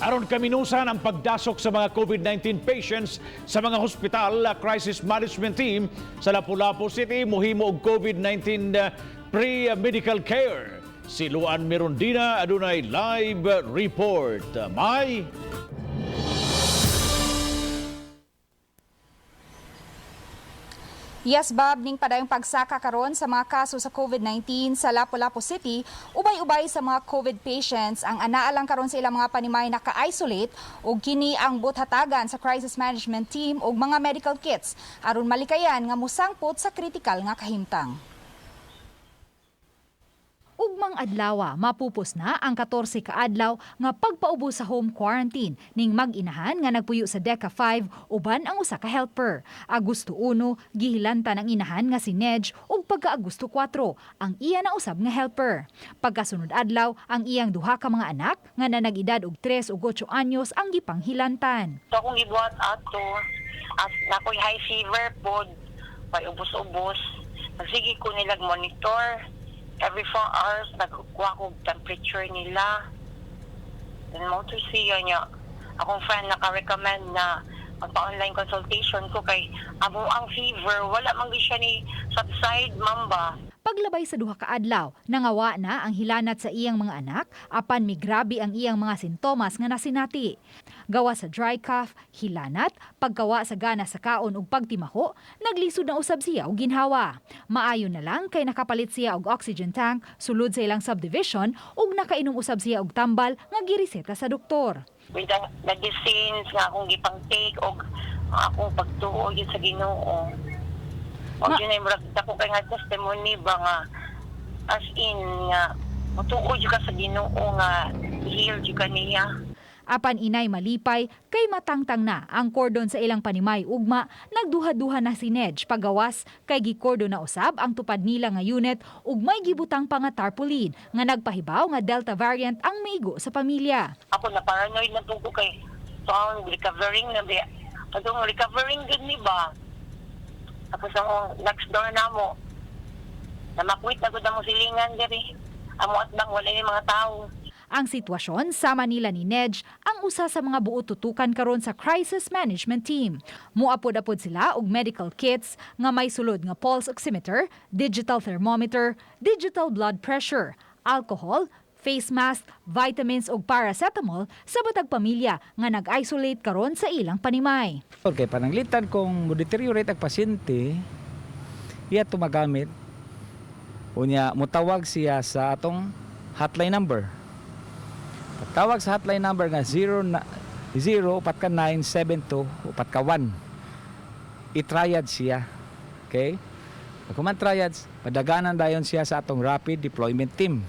Aron kaminusan ang pagdasok sa mga COVID-19 patients sa mga hospital, crisis management team sa Lapu-Lapu City muhimo og COVID-19 pre-medical care. Si Luan Mirondina adunay live report. May Yes, Bob, ning padayong pagsaka karon sa mga kaso sa COVID-19 sa Lapu-Lapu City, ubay-ubay sa mga COVID patients ang anaa lang karon sa ilang mga panimay naka-isolate ug kini ang buthatagan sa crisis management team ug mga medical kits aron malikayan nga mosangpot sa critical nga kahimtang. Ugmang adlawa, mapupos na ang 14 ka adlaw nga pagpaubo sa home quarantine ning mag-inahan nga nagpuyo sa Deca 5 uban ang usa ka helper. Agosto 1, gihilantan ang inahan nga si Nedge ug pagka Agosto 4, ang iya na usab nga helper. Pagkasunod adlaw, ang iyang duha ka mga anak nga nanag-edad og 3 ug 8 anyos ang gipanghilantan. So akong gibuhat ato, as nakoy high fever pod, may ubos-ubos. Nagsige ko nilag monitor. Every 4 hours, nagkuha ko temperature nila. Then mo to siya niya. Akong friend naka-recommend na magpa-online consultation ko kay amo ang fever, wala man gyud siya ni subside, ma'am ba. Paglabay sa duha ka adlaw, nangawa na ang hilanat sa iyang mga anak apan migrabe ang iyang mga sintomas nga nasinati. Gawa sa dry cough, hilanat, pagkawa sa gana sa kaon ug pagtimaho, naglisod na usab siya og ginhawa. Maayo na lang kay nakapalit siya og oxygen tank sulod sa ilang subdivision ug nakainom usab siya og tambal nga gireseta sa doktor. With the medicines nga akong gipang-take og ang akong pagtuo yun sa Ginoo. Og yun ay murag dako kay nga testimony ba nga as in nga mutuo jud ka sa Ginoo nga heal jud ka niya. Apan inay malipay kay matangtang na ang kordon sa ilang panimay ugma, nagduha-duha na si Nedge pagawas kay gikordon na usab ang tupad nila nga unit ug may gibutang pa nga tarpaulin nga nagpahibaw nga Delta variant ang maigo sa pamilya. Ako na paranoid na pud ko kay so ang recovering na ba. Atong recovering gud ni ba. Tapos ang next door namo na makwit na gud ang silingan diri. Amo at bang wala yung mga tao. Ang sitwasyon sama nila ni Nedge ang usa sa mga buot tutukan karon sa crisis management team. Muapod-apod sila og medical kits nga may sulod nga pulse oximeter, digital thermometer, digital blood pressure, alcohol, face mask, vitamins ug paracetamol sa batag pamilya nga nag-isolate karon sa ilang panimay. Okay, pananglitan kung mo-deteriorate ang pasyente, iya tumagamit. Unya, mutawag siya sa atong hotline number. Pagtawag sa hotline number nga 0 na 0 upat ka 9 7 2 upat ka 1. I-triad siya. Okay? Pag human triads, padaganan dayon siya sa atong rapid deployment team.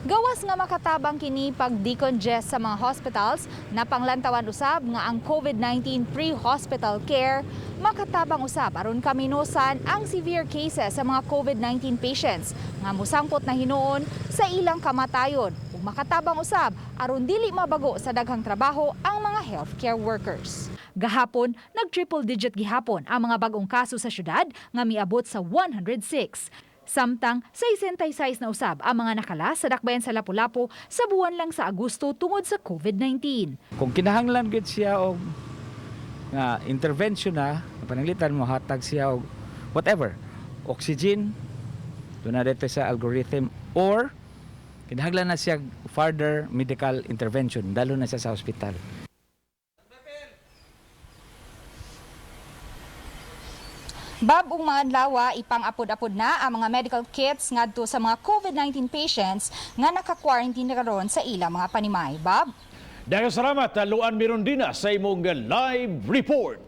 Gawas nga makatabang kini pag decongest sa mga hospitals, napanglantawan usab nga ang COVID-19 pre-hospital care makatabang usab aron kaminusan ang severe cases sa mga COVID-19 patients nga mosangpot na hinuon sa ilang kamatayon ug makatabang usab aron dili mabago sa daghang trabaho ang mga healthcare workers. Gahapon, nag-triple digit gihapon ang mga bagong kaso sa syudad nga miabot sa 106. Samtang 66 na usab ang mga nakala sa dakbayan sa Lapu-Lapu sa buwan lang sa Agosto tungod sa COVID-19. Kung kinahanglan gid siya og nga intervention na, pananglitan mo hatag siya og whatever, oxygen, doon na dito sa algorithm, or kinahanglan na siya further medical intervention, dalo na siya sa hospital. Bab ug mga adlaw, ipang-apod-apod na ang mga medical kits ngadto sa mga COVID-19 patients nga naka-quarantine karon sa ilang mga panimay. Bob? Daghang salamat, Luan Mirondina, sa imong live report.